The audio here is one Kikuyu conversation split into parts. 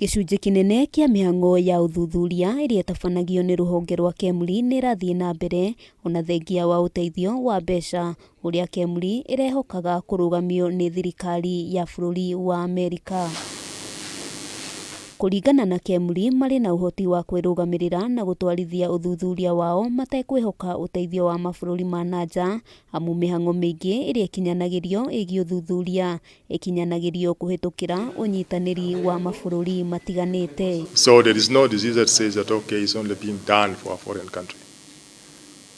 Gĩcunjĩ kĩnene kĩa mĩhang'o ya ũthuthuria ĩrĩa ĩtabanagio nĩ rũhonge rwa KEMRI nĩ ĩrathiĩ na mbere ona thengia wa ũteithio wa mbeca ũrĩa KEMRI ĩrehokaga kũrũgamio nĩ thirikari ya bũrũri wa Amerika. Kũringana na KEMRI, marĩ na ũhoti wa kwĩrũgamĩrĩra na gũtwarithia ũthuthuria wao matekwĩhoka ũteithio wa mabũrũri ma na nja amu mĩhang'o mĩingĩ ĩrĩa ĩkinyanagĩrio ĩgiĩ ũthuthuria ĩkinyanagĩrio kũhĩtũkĩra ũnyitanĩri wa mabũrũri matiganĩte. So there is no disease that says that, okay, it's only being done for a foreign country.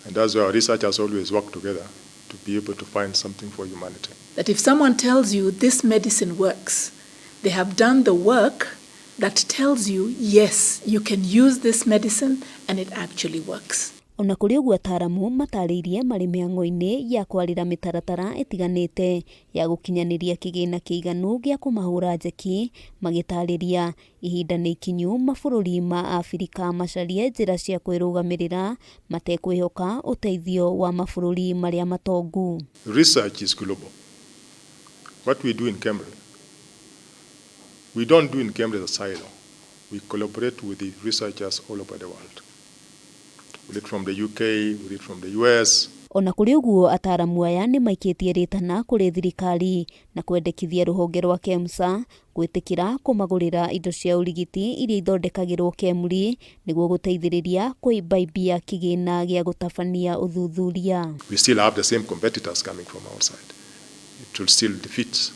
And that's why our researchers always work together to be able to find something for humanity. That if someone tells you this medicine works, they have done the work that tells you, yes, you can use this medicine and it actually works. Ona kũrĩ ũguo, ataramu matarĩirie marĩ mĩhang'o-inĩ ya kwarĩra mĩtaratara ĩtiganĩte ya gũkinyanĩria kĩgĩna kĩiganu gĩa kũmahũra njeki, magĩtarĩria ihinda nĩ ikinyu mabũrũri ma Abirika macarie njĩra cia kwĩrũgamĩrĩra matekwĩhoka ũteithio wa mabũrũri marĩa matongu. Research is global. What we do in KEMRI, we don't do in KEMRI as a silo. We collaborate with the researchers all over the world. We read from the UK, we read from the US. Ona kũrĩ ũguo, ataramu aya nĩ maikĩtie rĩtana kũrĩ thirikari na kwendekithia rũhonge rwa KEMSA gwĩtĩkĩra kũmagũrĩra indo cia ũrigiti iria ithondekagĩrwo KEMRI nĩguo gũteithĩrĩria kũimbaimbia kĩgĩna gĩa gũtabania ũthuthuria. We still have the same competitors coming from outside. It will still defeat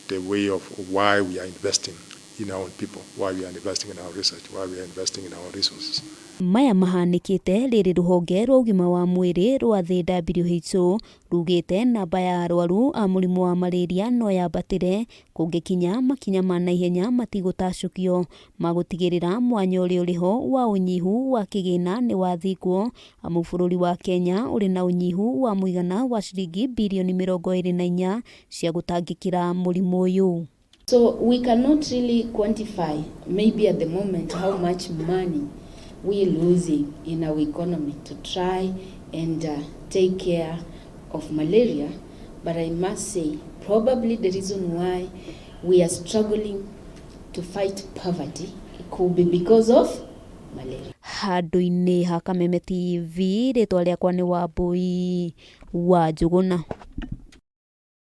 the way of why we are investing in our own people, why we are investing in our research, why we are investing in our resources. Maya mahanĩkĩte rĩrĩ rũhonge rwa ũgima wa mwĩrĩ rwa thĩ WHO rugĩte namba ya arwaru a mũrimũ wa malaria no yambatĩre kũngĩkinya makinya ma naihenya matigũtacũkio ma gũtigĩrĩra mwanya ũrĩa ũrĩho wa ũnyihu wa kĩgĩna nĩ wathingwo, amu bũrũri wa Kenya ũrĩ na ũnyihu wa mũigana wa ciringi birioni 24 cia gũtangĩkĩra mũrimũ ũyũ. So we cannot really quantify maybe at the moment how much money we're losing in our economy to try and take care of malaria. But I must say, probably the reason why we are struggling to fight poverty, it could be because of malaria. Handũ-inĩ ha Kameme TV, rĩtwa rĩakwa nĩ Wambui wa Njũgũna.